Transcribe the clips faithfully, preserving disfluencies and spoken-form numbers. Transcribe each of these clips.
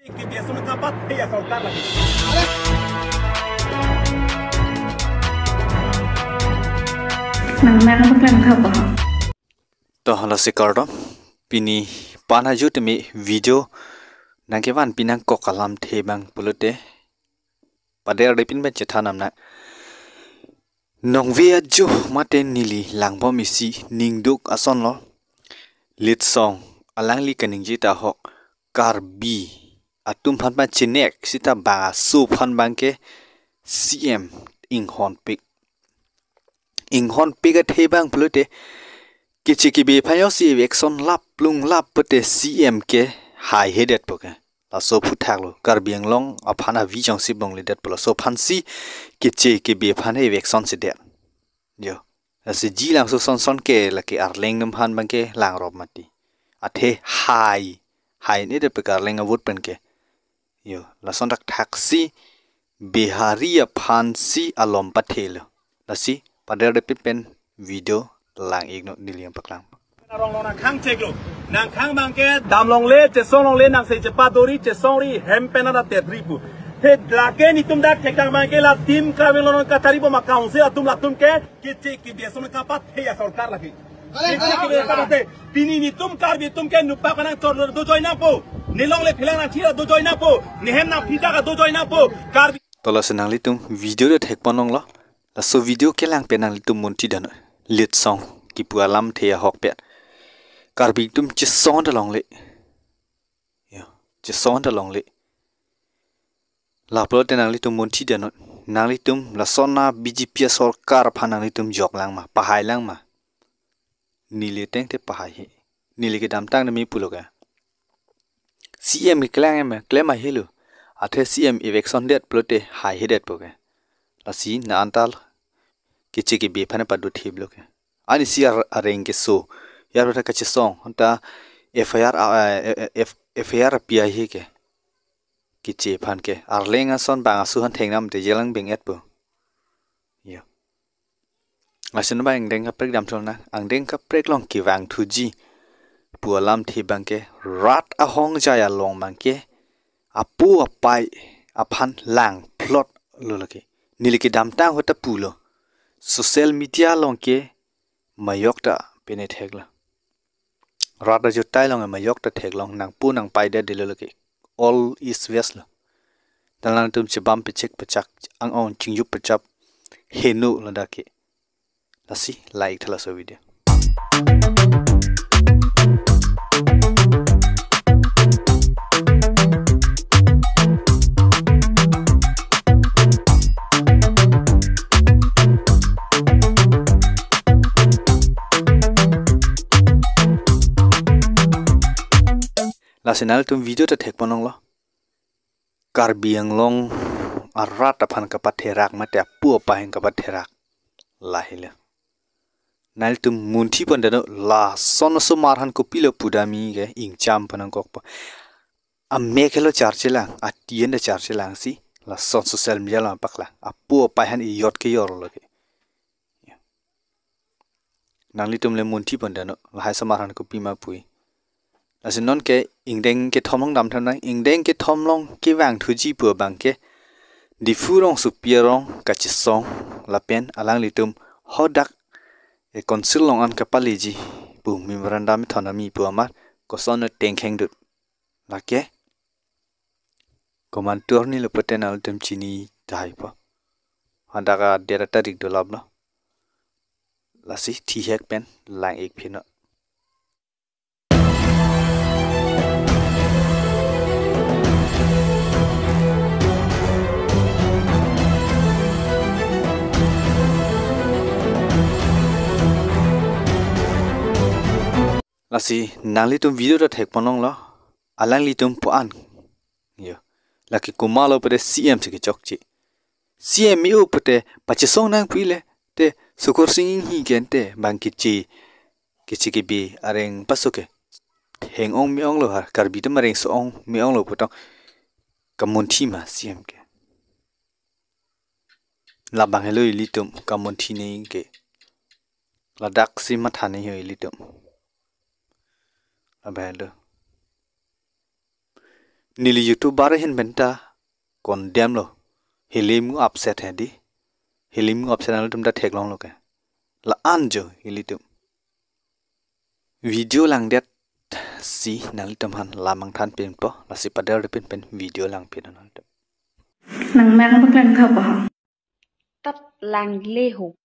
Nang nang apa klang kha ba? To, lasi kardom. Pini pan haju temi video nangkevan pinang kok alamthe abang pulote, paderdepin pen chethan nang. Nongve ajo mate neli langbom isi ningduk asonlo. Litsong alangli kaningje ta ahok, Karbi atum aphan pachinek sita bang aso aphan abangke C M inghonpik. Inghonpik athe abang pulote, keche kebe aphan jongsi eviction lap plung lap pute C M ke haihedet po ke. Laso aphuthak lo, Karbi Anglong aphan avi jongsi bongledet po, laso aphansi keche kebe aphan eviction si det. Jo. Lasi ji langso sonson ke lake Arleng atum aphan abangke langrop mati. Athe hai, hai ni de pe Arleng avote pen ke. Jo, lason thakthak si Bihari aphansi alom pathelo. Lasi paderdepin pen video lang-iknon, neli paklang. Nang khang cheklo. Nang khang abangke damlongle, chesonglongle, nang se chepadori, chesongri, hem pen ada tetri pu. He lake netum dak thekdang abangke la Team Karbi Anglong katari bom a-council atum latum ke, keche kebe ason kapathe asorkar lake. Keche kebe kapathe. Pini netum Karbi atum ke nupak nang chor dojoi nangpo. Nelongle phelang nangthir dojoi nangpo. Nehem nangphi ta dojoi nangpo. Karbi. To lasi nanglitum video ta thekponlonglo. Laso video kelang pen nanglitum munthi dano. Litsong kipu alamthe ahok pen Karbi atum chesong ta longle. Jo, chesong ta longle. Lapulote nanglitum munthi dano. Nanglitum lason a-B J P asorkar aphan nanglitum joklang ma, pahailang ma? Neli ateng te pahaihe. Neli kedamtang temi pulo ke, C M keklem em, klem ahelo. Athe C M eviction det pulote haihedet po ke. Lasi na antal keche kebe aphan pado thip lo ke. Ani si ar-, areng keso. Yar ta kachesong. Anta F I R, ah, eh, eh, F-, F I R pi ahi ke. Keche aphan ke. Arleng ason bang aso aphan thengnam te jelang beng-et po. Jo. Lason ba angdeng kaprek damthu nang, angdeng kaprek along kevang thuji pu alamthe abangke rat ahongjai along abangke apo apai aphan langplot lo lake. Neli kedamtang ahut ta pulo. Social media along ke majok ta pine theklo. Rat ajo tai along majok ta theklong, nangpo nangpai det dilo lake. All is west lo. Talang atum chebam pechek pechak, ang-ong chingjup pechap, heno ladak ke. Lasi like thala so video. Lasi nanglitum video ta thekponlonglo. Karbi Anglong arat aphan kapatherak mate apo apai aphan kapatherak. Lahelo. Nanglitum munthi pon dano, lason osomar aphan kopilo pudam ke ingcham pon nangkokpo. Amek helo charchelang, atien ta charchelang si, lason social media along paklang. Apo apai aphan ijot kejor lo ke. Nanglitum le munthi pon dano, lahai osomar aphan kopima pu. Lasi non ke ingdeng kethom along damthu nang, ingdeng kethom along kevang thuji pu abangke Diphu rongsopi arong kachesong lapen alanglitum hadak e-council along an kapaleji pu memorandum thon ami pu amat koson tengkheng dut. Lake komantu arni lo pute nanglitum chini tahai po. Hadak adet atarik dolap lo. Lasi thihek pen lang-ik phinon. Lasi nanglitum video ta thekponlonglo, alanglitum pu an. Jo. Lake komatlo pute C M si kechokche. C M e-o pute pachesong nang pu le te Sukur Sing Enghi ke ante bang keche, keche kebe areng paso ke. Theng-ong me-ong lo ha, Karbi atum areng so-ong me-ong lo putong kamunthi ma C M ke. Labang helo ilitum kamunthi ne ke. Ladak si matha ne ho ilitum. Labang helo. Neli YouTuber ahin pen ta condemn lo. Hilim upset he di. Hilim upset nanglitum ta theklonglo ke. La-an jo ilitum. Video langdet si nanglitum aphan lam nangthan pinpo, lasi pader pin pen video lang pin nanglitum. Nang mang paklang kha pa. Tat lang le ho.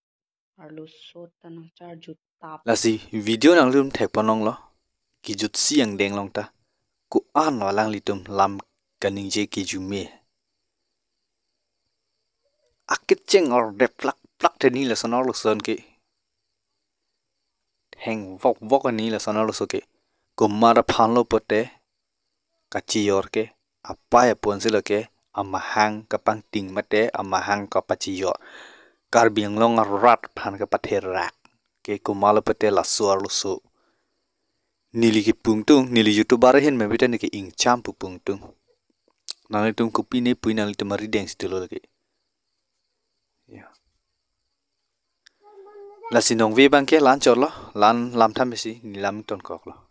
Arloso ta nangcharju tap. Lasi video nanglitum thekponlonglo. Kijut si angdeng long ta. Ko-an lo alanglitum lam kaningje kijume. Akecheng orde plak plak theni lason arloson ke. Heng vok vok ani lason arloso ke. Komat aphan lo pote kachiyor ke. Apai apon si lo ke. Amahang kapangting mate amahang kapachiyor. Karbi Anglong arat aphan kapatherak. Ke komat lo pote laso arloso. Neli ke pungtung, neli YouTuber ahin mebita neli ke ingcham pu pungtung. Nanglitum kopine pui nanglitum arideng si tulo lagi. Ya. Lasi nongve abang ke lan chorlo, lan lam tham si, neli lam tonkoklo.